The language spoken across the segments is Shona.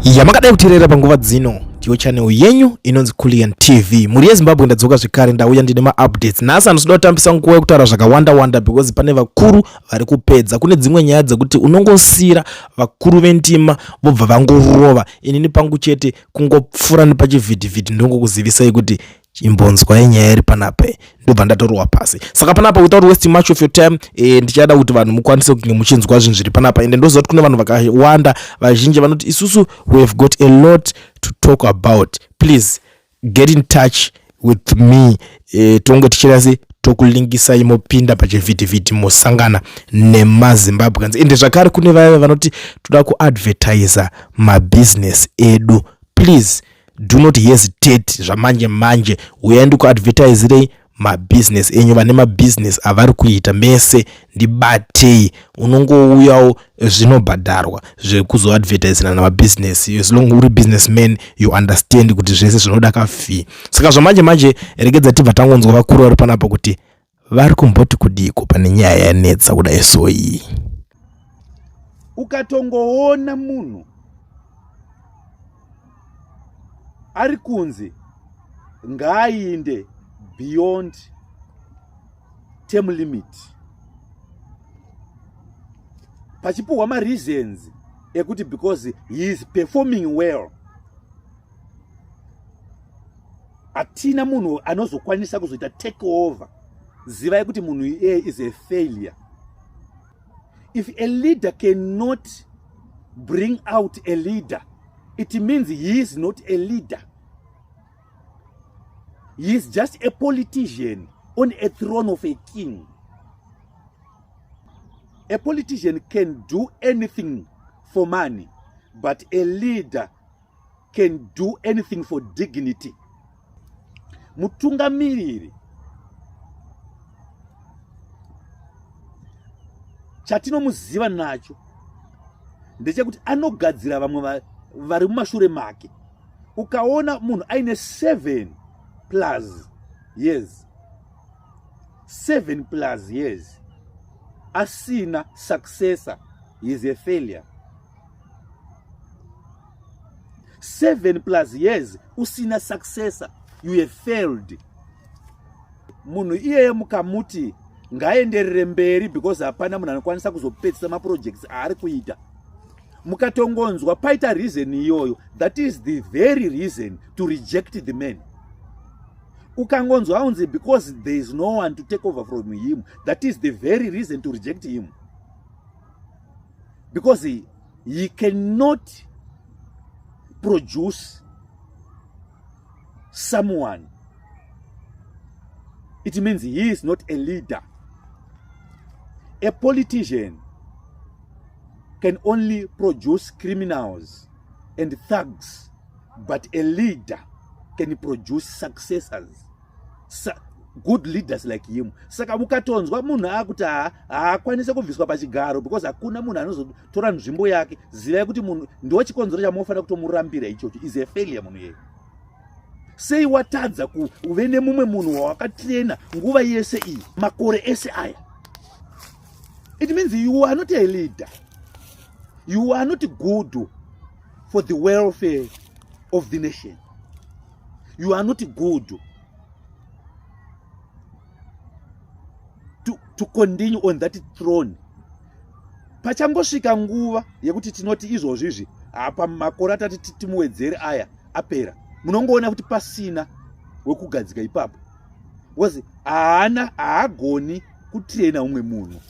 Yamakadai kuteerera panguva dzino ndiyo channel yenyu inonzi Kullian TV. Mhuri yeZimbabwe, ndadzoka zvekare, ndauya ndine maupdates. Nhasi handisida kutambisa nguva yekutaura zvakawanda wanda because pane vakuru vari kupedza. Kune dzimwe nyaya dzekuti unongosiira vakuru vendima vobva vangorova. Inini pangu chete kungopfuura nepachivhitivhiti ndongokuzivisai kuti chimbonzwai nyaya iri panapa, ndobva ndatorwa pasi. Saka panapa, without wasting much of your time, ndichada kuti vanhu mukwanise kunge muchinzwa zvinhu zviri panapa. Ende ndoziva kuti kune vanhu vakawanda vazhinji vanoti isusu we have got a lot to talk about. Please get in touch with me, tonge tichirasi tokulingisai mopinda pachivhitivhiti mosangana nemaZimbabweans. Ende zvakare kune vaya vanoti toda kuadvertisa mabhizinesi edu, please do not hesitate. Zvamanje manje uyai ndikuadvertisirei mabhizinesi enyu. Vane mabhizinesi avari kuita mese, ndibatei. Unongouyawo, zvinobhadharwa zvekuzoadvertisira namabhizinesi. As long uri businessman, you understand kuti zvese zvinoda kafee. Saka zvamanje manje regedza tibva tangonzwa vakuru vari panapa kuti vari kumboti kudiko pane nyaya yanetsa kudai. So iyi Ukatongoona munhu ari kunzi ngaainde beyond term limit, pachipuhwa mareasons ekuti because he is performing well, hatina munhu anozokwanisa kuzoita take over, zivai kuti munhu iyeye is a failure. If a leader cannot bring out a leader, it means he is not a leader. He is just a politician on a throne of a king. A politician can do anything for money, but a leader can do anything for dignity. Mutungamiriri chatinomuziva nacho ndechekuti anogadzira vamwe vari mumashure make. Ukaona munhu aine 7 plus years, 7 plus years asina successor, he is a failure. 7 plus years usina successor, you have failed. Munhu iyeye mukamuti ngaenderere mberi because hapana munhu anokwanisa kuzopedzisa maprojects aari kuita, mukatongonzwa paita reason iyoyo, that is the very reason to reject the man. Ukangonzwa unzi because there is no one to take over from him, that is the very reason to reject him, because he cannot produce someone. It means he is not a leader. A politician can only produce criminals and thugs, but a leader can produce successors, good leaders like him. Saka mukatonzwa munhu akuti haakwanisi kubviswa pachigaro because hakuna munhu anozotora nzvimbo yake, zivai kuti munhu ndo chikonzero chamunofanira kutomurambira ichocho. Is a failure munhu iyeye. Sei watadza kuve nemumwe munhu wawakatrena nguva yese iyi, makore ese aya? It means you are not a leader. You are not good for the welfare of the nation. You are not good to continue on that throne. Pachangosvika nguva yekuti tinoti izvozvi izvi apa makore atati timuwedzere aya apera, munongoona kuti pasina wekugadzika ipapo because haana, haagoni kutrena umwe munhu.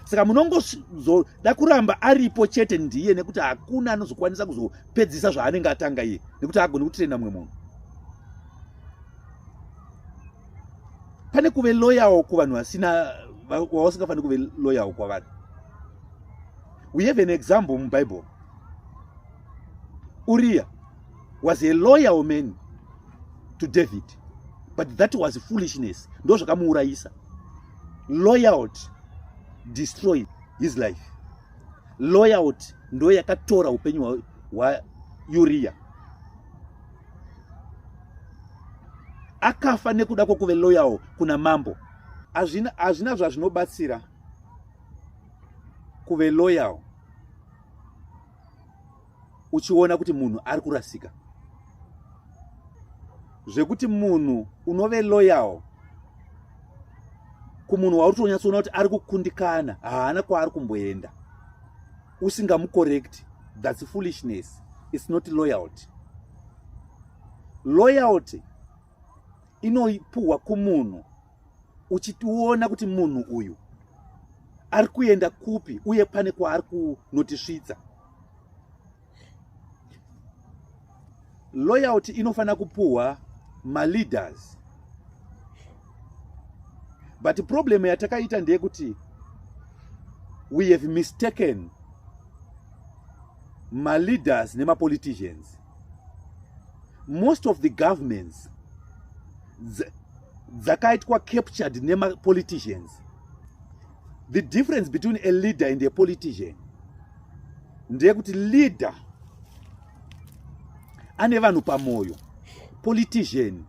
Saka munongozoda kuramba aripo chete ndiye, nekuti hakuna anozokwanisa kuzopedzisa zvaanenge atanga iye, nekuti haagoni kutrena mumwe munhu. Pane kuve loyal kuvanhu vasina, wausingafaniri kuve loyal kwavari. We have an example muBible. Uriah was a loyal man to David, but that was foolishness. Ndo zvakamuurayisa. Loyalty destroyed his life. Loyalty ndo yakatora upenyu hwaUriya. Akafa nekuda kwokuve loyal kuna mambo. Hazvina zvazvinobatsira kuve loyal. Uchiona kuti munhu ari kurasika, zvekuti munhu unove loyal kumunhu wauri tonyatsoona kuti ari kukundikana, haana kwaari kumboenda, usingamucorrect, that's foolishness, it's not loyalty. Loyalty inopuhwa kumunhu uchiona kuti munhu uyu ari kuenda kupi uye pane kwaari kunotisvitsa. Loyalty inofanira kupuhwa maleaders, but problem yatakaita ndeyekuti we have mistaken maleaders nemapoliticians. Most of the governments dzakaitwa captured nemapoliticians. The difference between a leader and a politician ndeyekuti leader ane vanhu pamwoyo, politician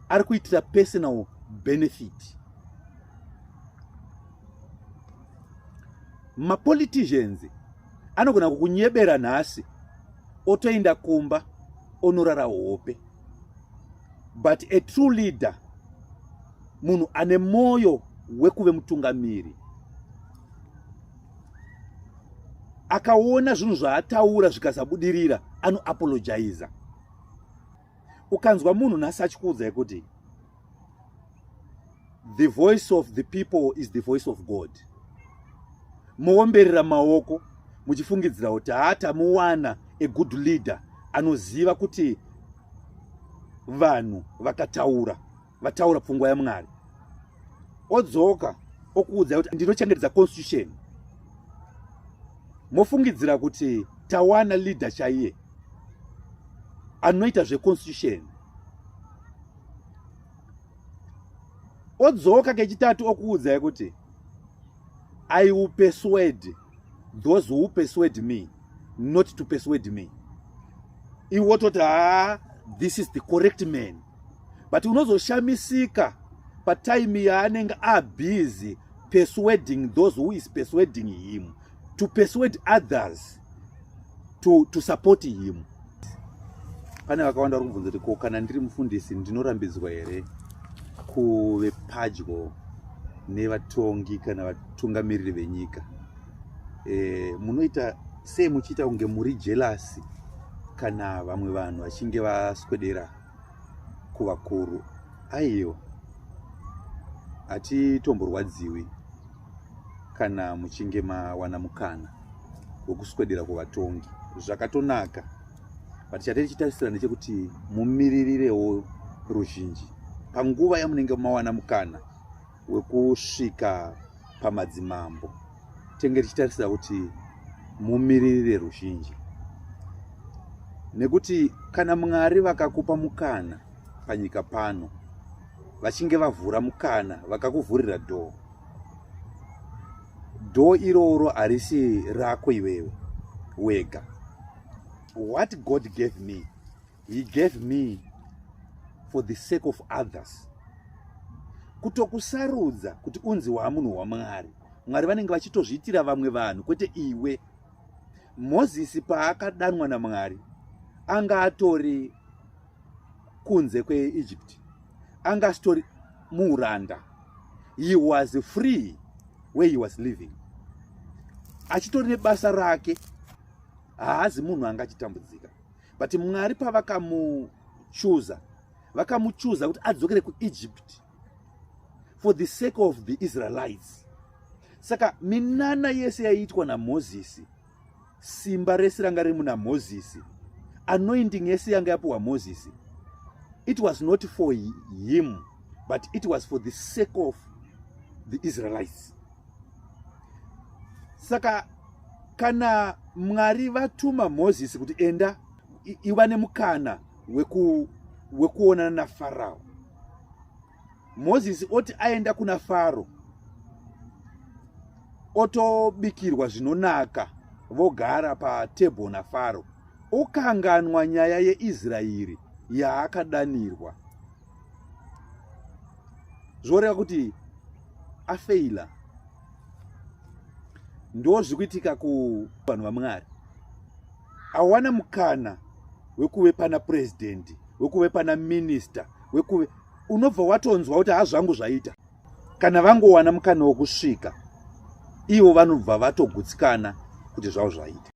ari kuitira personal benefit. Mapoliticians anogona kukunyebera nhasi, otoenda kumba onorara hope, but a true leader, munhu ane mwoyo wekuve mutungamiri, akaona zvinhu zvaataura zvikasabudirira, anoapologiza. Ukanzwa munhu nhasi achikuudzai kuti the voice of the people is the voice of God, muomberera maoko muchifungidzira kuti haatamuwana a good leader anoziva kuti vanhu vakataura, vataura pfungwa yaMwari. Odzoka okuudzai kuti ndinochengetedza constitution, mofungidzira kuti tawana leader chaiye anoita zveconstitution. Odzoka kechitatu okuudzai kuti I will persuade those who persuade me not to persuade me. Iwe wototi, "Ha, this is the correct man," but unozoshamisika patime yaanenge abusy persuading those who is persuading him to persuade others to support him. Pane vakawanda vari kubvunza kuti, ko kana ndiri mufundisi, ndinorambidzwa here kuve padyo nevatongi kana vatungamiriri venyika? Munoita sei muchiita kunge muri jealous kana vamwe vanhu vachinge vaswedera kuvakuru? Aiwa, hatitomborwadziwi kana muchinge mawana mukana wekuswedera kuvatongi. Zvakatonaka, but chatiri tichitarisira ndechekuti mumiririrewo ruzhinji panguva yamunenge mawana mukana wekusvika pamadzimambo. Tenge tichitarisira kuti mumiririre ruzhinji, nekuti kana Mwari vakakupa mukana panyika pano, vachinge vavhura mukana, vakakuvhurira door, door iroro harisi rako iwewe wega. What God gave me, he gave me for the sake of others. Kutokusarudza kuti unzi waamunhu waMwari, Mwari vanenge vachitozviitira vamwe vanhu, kwete iwe. Mozisi paakadanwa naMwari, anga atori kunze kweEgypt, anga asitori muuranda. He was free where he was living, achitori nebasa rake, haazi munhu anga achitambudzika. But Mwari pavakamuchuza, vakamuchuza kuti adzokere kuEgypt for the sake of the Israelites. Saka minana yese yaiitwa naMozisi, simba rese ranga riri muna Mozisi, anointing yese yanga yapiwa Mozisi, it was not for him, but it was for the sake of the Israelites. Saka kana Mwari vatuma Mozisi kuti enda, iva nemukana wekuonana naFarao, Mozisi oti aenda kuna Faro, otobikirwa zvinonaka, vogara patebho naFaro, okanganwa nyaya yeIsraeri yaakadanirwa, zvoreva kuti afeila. Ndo zviri kuitika kuvanhu vaMwari. Awana mukana wekuve pana purezidendi, wekuve pana minista, wekuve, unobva watonzwa kuti hazvangu zvaita. Kana vangowana mukana wekusvika, ivo vanobva vatogutsikana kuti zvavo zvaita.